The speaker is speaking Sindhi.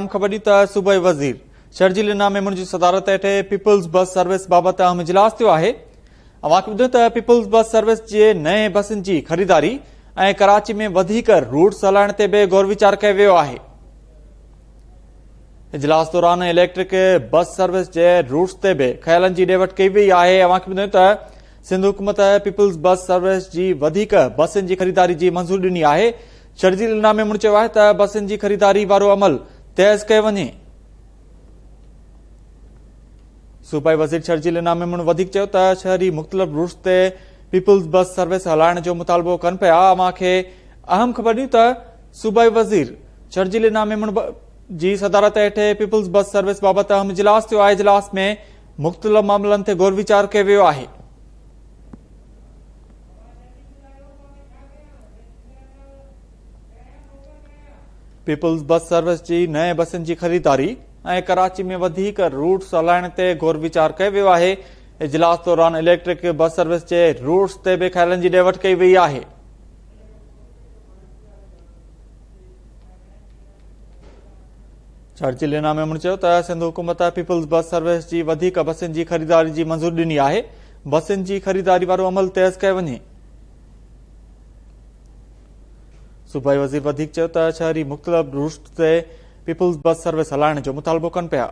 اهم خبر ڏيون ته صوبائي وزير شرجيل انعام ميمڻ جي صدارت هيٺ پيپلز بس سروس بابت اهم اجلاس ٿيو آهي. اوهان کي ٻڌايون ته پيپلز بس سروس جي نئين بسن جي خريداري ۽ ڪراچي ۾ وڌيڪ روٽس هلائڻ تي به غور ويچار ڪيو ويو آهي. اجلاس دوران اليڪٽرڪ بس سروس جي روٽس تي به خيالن جي ڏي وٺ ڪئي وئي آهي. اوهان کي ٻڌايون ته سنڌ حڪومت پيپلز بس سروس جي وڌيڪ بسن جي خريداري جي منظوري ڏني آهي. شرجيل انعام ميمڻ چيو آهي ته بسن جي خريداري وارو عمل تيز ڪيو وڃي. صوبائي وزير شرجيل انعام ميمڻ وڌيڪ چيو ته شهري مختلف روٽس تي پيپلز بس سروس هلائڻ جو مطالبو ڪن پيا. اوهان کي اهم خبر ڏيون ته صوبائي وزير شرجيل انعام ميمڻ جي صدارت هيٺ پيپلز بس سروس بابت اهم اجلاس ٿيو آهي. اجلاس ۾ مختلف معاملن تي غور ويچار ڪيو ويو آهي. پيپلز بس سروس جي نئين بسن جي خريداري ۽ ڪراچي ۾ وڌيڪ روٽس هلائڻ تي غور ويچار ڪيو ويو آهي. اجلاس دوران اليڪٽرڪ بس سروس جي روٽس تي به خيالن جي ڏي وٺ ڪئي وئي آهي. چرچل انعام ميمڻ چيو ته سنڌ حڪومت پيپلز بس سروس جي وڌيڪ بسن جي خريداري جي منظوري ڏني آهي، بسن جي خريداري وارو عمل تيز ڪيو وڃي. صوبائي وزير وڌيڪ چيو ته شهري مختلف روٽس تي پيپلز بس سروس هلائڻ جو مطالبو ڪن پيا.